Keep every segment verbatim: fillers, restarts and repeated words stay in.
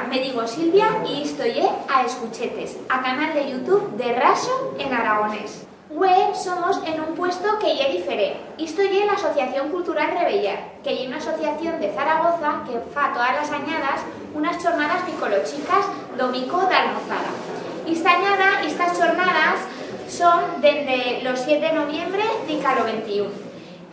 Me digo Silvia y isto ye A Escuchetes, a canal de YouTube de Raso en aragonés. Hue somos en un puesto que ye diferent. Isto ye l'Asociación Cultural Rebellar, que ye una asociación de Zaragoza que fa todas las anyadas unas chornadas picolochicas d'o mico d'Almozara. Ista anyada, istas chornadas son dende lo siet de noviembre dica lo ventiún.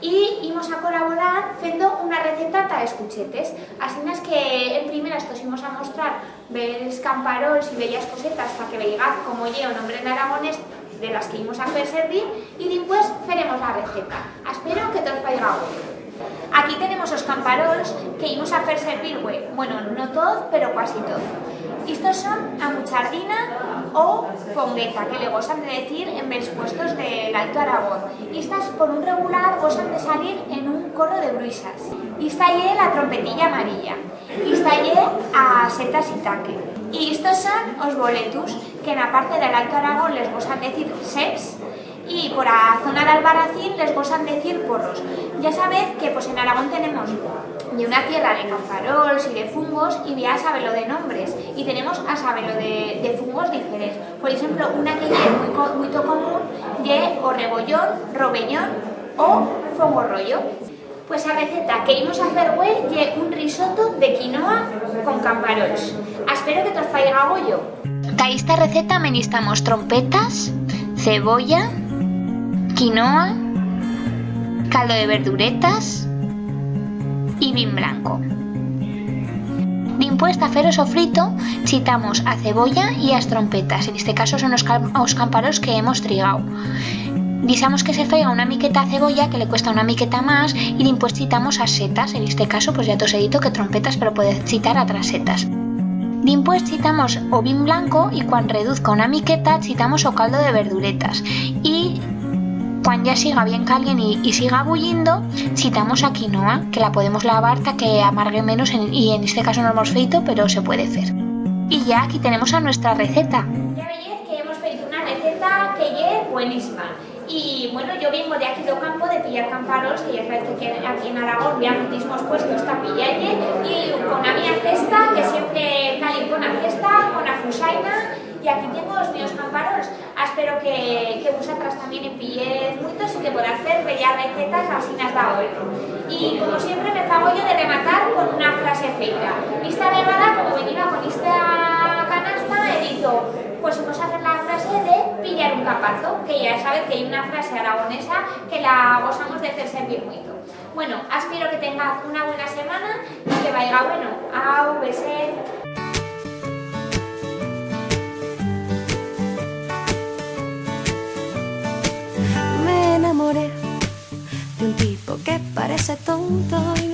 Y imos a colaborar fendo una receta ta escuchetes. Asinas que en primeras tos imos a mostrar bells camparols y bellas cosetas pa que veigaz cómo ye o nombre en aragonés de las que imos a fer servir y dimpués feremos la receta. Aspero que tos faiga goyo. Aquí tenemos os camparols que imos a fer servir hue. Bueno, no toz, pero cuasi toz. Istos son a muchardina o fongueta, que le gostan de decir en bells puestos de l'Alto Aragón. Istas, por un regular, gostan de salir en un corro de bruixas. Ista ye la trompetilla amarilla. Ista ye a seta sitake. Y istos son os boletus, que en a parte de l'Alto Aragón les gostan decir seps, y por a zona d'Albarracín les gostan decir porros. Ya sabez que, pues, en Aragón tenemos ye una tierra de camparols y de fungos, y bi ha a sabelo de nombres, y tenemos a sabelo de, de fungos diferents. Por eixemplo, una que ye muy co-, muito común ye o rebollón, robellón o fongo royo. Pues a receta que imos a fer hue ye un risotto de quinoa con camparols. Aspero que tos faiga goyo. Ta ista receta me'n istamos trompetas, cebolla, quinoa, caldo de verduretas y vin blanco. Dimpués, ta fer o sofrito, chitamos a cebolla y as trompetas. En este caso son os cam-, os camparols que hemos trigau. Dixamos que se feiga una miqueta a cebolla, que le cuesta una miqueta más, y dimpués chitamos as setas. En este caso, pues ya tos he dito que trompetas, pero podez chitar atras setas. Dimpués chitamos o vin blanco y cuan reduzca una miqueta chitamos o caldo de verduretas. Y cuan ya siga bien calient y, y siga bullindo, chitamos a quinoa, que la podemos lavar ta que amargue menos en, y en este caso no lo hemos feito, pero se puede fer. Y ya aquí tenemos a nuestra receta. Ya veyez que hemos feito una receta que ye buenísima. Y, bueno, yo viengo de aquí d'o campo de pillar camparols, que ya sabez que aquí, aquí en Aragón bi ha muitismos puestos ta pillar-ie, y con a mi cesta, que siempre cal ir con a cesta, con a fusaina, y aquí tiengo os míos camparols. Aspero que, que vusatras tamién en pillez muitos y que podaz fer bellas recetas asinas d'ahorro. Y, como siempre, me fago yo de rematar con una frase feita. Ista vegada, como veniba con ista canasta, he dito, pues imos a fer la frase de pillar un capazo, que ya sabez que ye una frase aragonesa que la gosamos de fer servir muito. Bueno, aspero que tengaz una buena semana y que vaiga bueno. Au, beset. Me enamoré de un tipo que parece tonto y